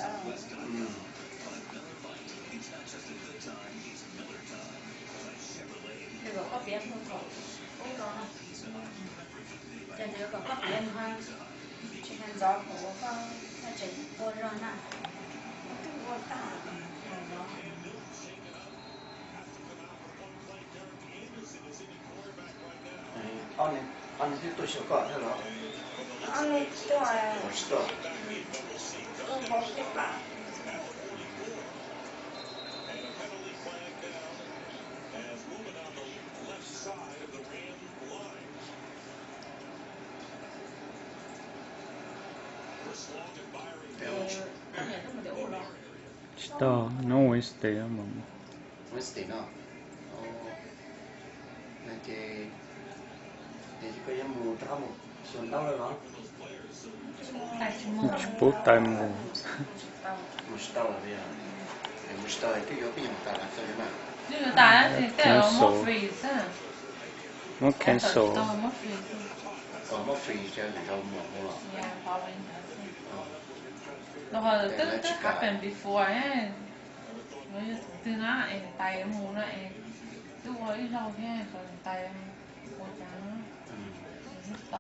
Nws kom koj piav mus thaum ub no, ces nws yuav kom koj piav mus, tsis hais ntxov kuv ua koj tseem ua zog na. Ua tag no. Ob nws twb tuaj xyuas koj thiab los? Ob nws tuaj, tsis tuaj. Tuaj hauv xwb pam. Tsis tau, no Wednesday mas. Wednesday no. Ces, ces koj yuav mus rov qab mus xyuas ntaub lawm los? Tsis pub tais mus. Mus tsis tau los? Mus tsis tau twb yuav peb nyuag tas los txog li mas. Cancel. Muab cancel. Muab free ces zaum mus los? Twb twb happen before, no yog tus twg na es tais mus no es twb ua ib zaug thiab, tais ua cas no.